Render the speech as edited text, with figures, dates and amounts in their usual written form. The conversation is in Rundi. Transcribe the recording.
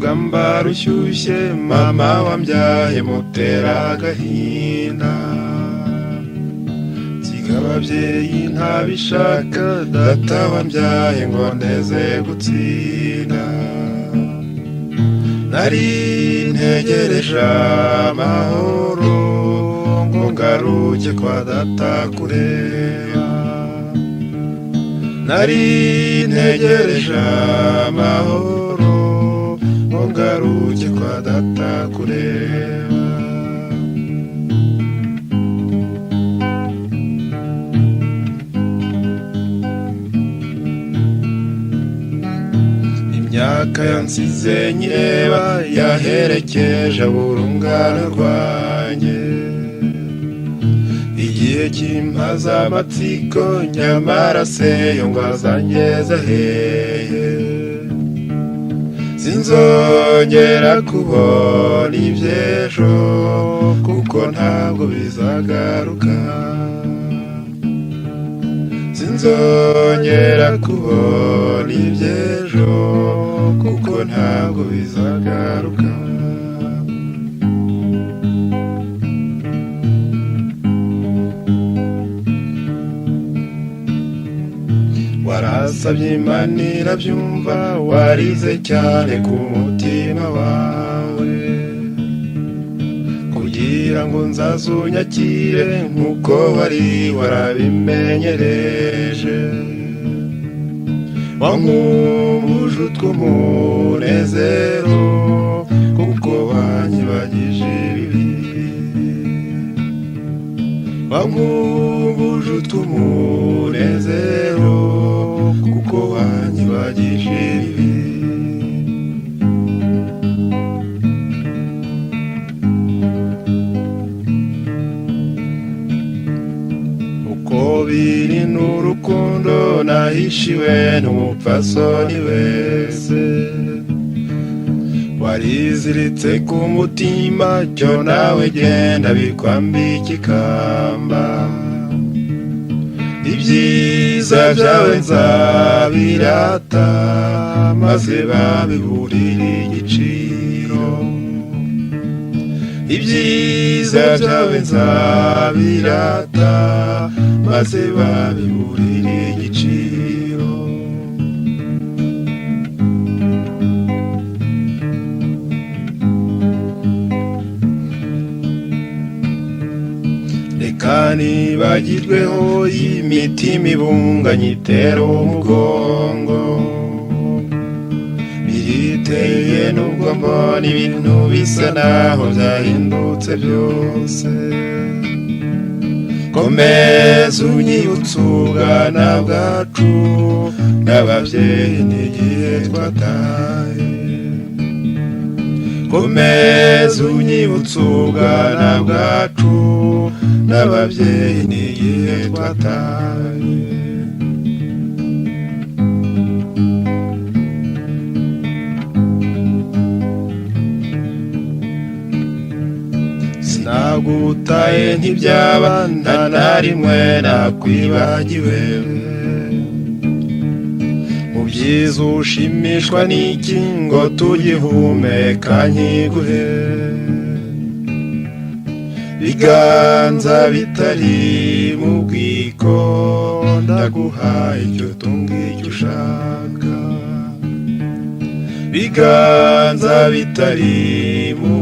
Urugamba rushyushye, mama wambyaye mutera agahinda. Nsiga ababyeyi ntabishaka, data wambyaye ngo ndeze gutsinda. Nari ntegereje amahoro ngo ngaruke kwa data kureba. Nari ntegereje amahoro ngo ngaruke kwa data kureba. Imyaka yansize nyireba, yaherekeje urungano rwanjye. Igihe kimpaza amatsiko, nyamara se yo ngo azangeza hehe? Sinzongera kubona iby'ejo, kuko ntabwo bizagaruka. Sinzongera kubona iby'ejo, kuko ntabwo bizagaruka. Warasabye Imana irabyumva, warize cyane ku mutima wawe, kugira ngo nzazunyakire nk'uko wari warabimenyereje. Wankumbuje utw'umunezero, kuko wanyibagije ibibi. Wankumbuje utw'umunezero, kuko wanyibagije ibibi. Uko biri n'urukundo nahishiwe n'umupfasoni wese, wariziritse ku mutima, cyo nawe genda bikwambika ikamba. Ibyiza byawe nzabirata, maze babiburire igiciro. Ibyiza byawe nzabirata, maze babiburire igiciro. Reka nibagirweho imitima ibunganye itera umugongo. Biriteye nubwo mbona ibintu bisa naho byahindutse byose. Komeza unyibutse ubwana bwacu n'ababyeyi n'igihe twataye. Komeza unyibutse ubwana bwacu n'ababyeyi n'igihe twataye. Sinagutaye ntibyaba, nta na rimwe nakwibagiwe. Mu byiza ushimishwa n'iki ngo tugihumeka nkiguhe? Biganza bitari mu bwiko, ndaguha icyo tunga icyo ushaka. Biganza bitari mu